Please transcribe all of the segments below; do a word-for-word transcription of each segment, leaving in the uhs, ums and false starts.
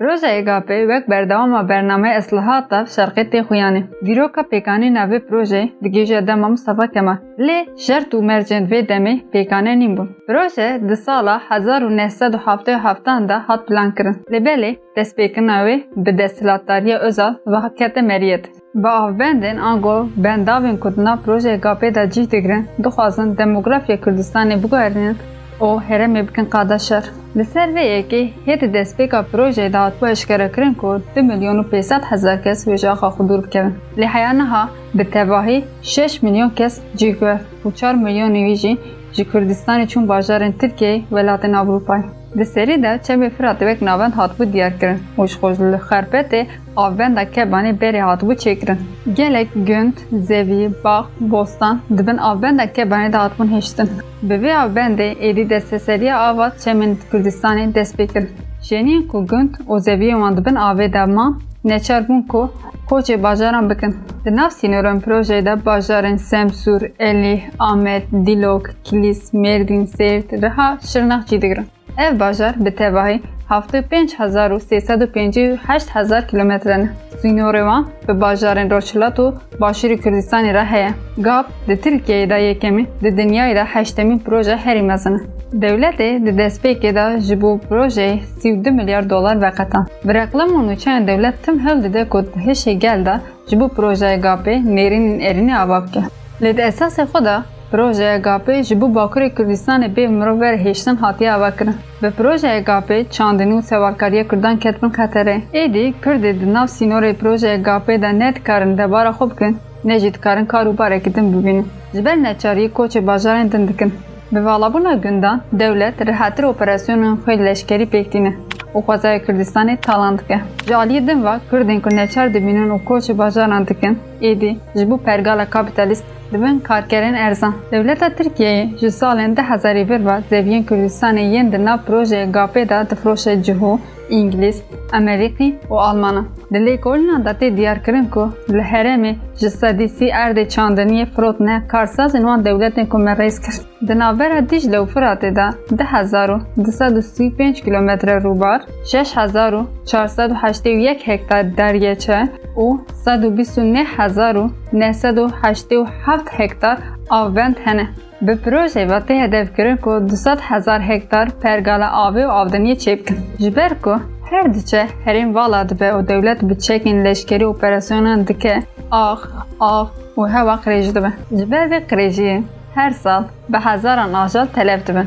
Projeyê GAP'ê wek berdewama bernameya îslahata şerqê tê xuyanê. Dîroka pêkanîna vê projeyê digihîje dema Mustafa Kemal. Lê şert û mercên vê demê pêkane nîn bûn. Proje di sala hezar û neh sed û heftê û heftan de hat plankirin. Lê belê destpêkirina wê bi desthilatdariya Ozal ve kete meriyet. Bi avbendên ango bendavên ku di nav projeyê GAP'ê de cih digirin, dixwazin demografiya Kurdistanê biguherînin û herêmê bikin qada şer. Li ser vê yekê hê di destpêka projeyê de hatibû eşkerekirin ku du milyon û pênc sed hezar kes wê ji axa xwe dûr bikevin. Lê heya niha bi tevahî şeş milyon kes cih guhert û çar milyonê wî jî ji Kurdistanê çûn bajarên Tirkiyeyê, welatên Ewropayê. Di serî de çemê Firatê wek navend hatibû diyarkirin û ji xwe li Xerpetê avbenda Kebanê berê hatibû çêkirin. Gelek gund, zevî, bax, bostan di bin avbenda Kebanê de hatibûn hiştin. Bi vê avbendê êdî desteseriya ava çemên Kurdistanê dest pê kir. Şêniyên ku gund û zeviyên wan di bin avê de man, neçar bûn ku koçê bajaran bikin. Di nav sînorên projeyê de bajarên Semsûr, Elîh, Amed, Dîlok, Kilîs, Mêrdîn, Sêrt, Riha, Şirnex cî digirin. Ev bajar bi tevahî heftê û pênc hezar û sê sed û pêncî û heşt hezar kilometre ne. Sînorê wan bi bajarên Rojhilat û Başûrê Kurdistanê re heye. GAP di Tirkiyeyê de yekemîn, di dinyayê de heştemîn proje herî mezin e. Dewletê di destpêkê de ji bo projeyê sî û du milyar dolar veqetand. Bi reqlam û nûçeyên dewlet tim hewl dide ku di hişê gel de ji bo projeya GAP'ê nêrînên erînî ava bike. Lê di esasê xwe de projeya GAP'ê ji bo Bakurê Kurdistanê bê mirov ve re hêştin hatiye avakirin. Bi projeya GAP'ê çandinî û sewalkariya Kurdan ket bin xeterê. Êdî Kurdê di nav sînorê projeya GAP'ê de ne dikarin debara xwe bikin, ne jî dikarin kar û barekî din bibînin. Ji ber neçariyê koçê bajarên din dikin. Bi valabûna gundan, dewlet rihetir operasyonên xwe leşkerî pêk tîne û xwezaya Kurdistanê talan dike. Ji aliyê din ve, Kurdên ku neçar dibînin û koçê bajaran dikin, êdî ji bo pergala kapîtalîst dibin karkerên erzan. Dewleta Tirkiyeyê ji salên du hezarî vir ve zeviyên Kurdistanê yên di nav projeyê GAP'ê de difiroşe cihû, Îngilîz, Amerîkî û Almanan. Di lêkolînan de tê diyarkirin ku li herêmê ji sedî sî erdê çandiniyê firotine karsazên wan dewletên ku me rêz kir. Di navbera Dîcle û Firatê de du hezar û du sed û sî û pênc kilometre rûbar, şeş hezar û çar sed û heştê û yek hektar deryeçe û sed û bîst û neh hezar û neh sed û heştê û heft hektar avbend hene. Bi projeyê ve tê hedefkirin ku du sed hezar hektar pergala avê û avdiniyê çêbikin. Ji ber ku her diçe herêm vala dibe û dewlet bi çekên leşkerî operasyonan dike, ax, av û hewa qirêj dibe. Ji ber vê qirêjiyê her sal bi hezaran ajal telef dibin.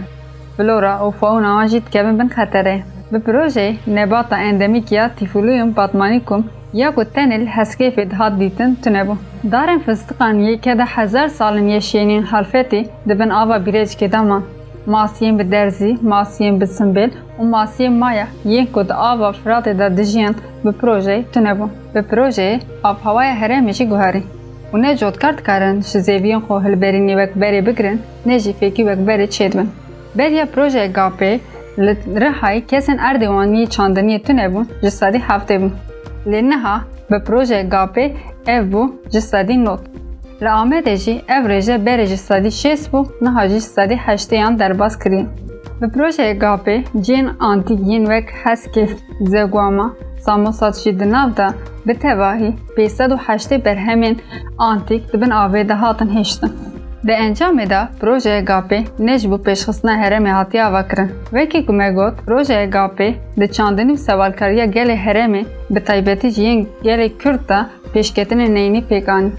Flora û fauna wan jî dikevin bin xeterê. Bi projeyê nebata endemîk ya Tifolium batmanicum ya ku tenê li Heskêfê dihat dîtin tune bû. Darên fistiqan yê keda hezar sal in yê şêniyên Halfetî di bin ava Bîrecikê de man. Masiyên bi derzî, masiyên bi simbêl û masiyên maya yên ku di ava Firatê de dijiyan bi projeyê tune bûn. Bi projeyê avhewaya herêmê jî guherî û ne cotkar dikarin ji zeviyên xwe hilberînê wek berê bigirin, ne jî fêkî wek berê çêdibin. Beriya projeyê GAP'ê li Rihayê kesên erdê wan yê çandiniyê tune bûn, ji sedî heftê bûn. Lê niha bi projeyê GAP'ê ev bû ji sedî nod. Li Amedê jî ev rêje berê ji sedî şêst bû, niha jî ji sedî heştê yan derbas kiriye. Bi projeyê GAP'ê cihên antîk yên wek Heskêf, Zeguama, Samosat jî di nav de bi tevahî pênc sed û heştê berhemên antîk di bin avê de hatin hêştin. Di encamê de projeyê GAP'ê ne ji bo pêşxistina herêmê hatiye avakirin. Wekî ku me got, projeyê GAP'ê di çandinî û sewalkariya gelê herêmê, bi taybetî jî yên gelê Kurd de pêşketinên neyînî pêk anî.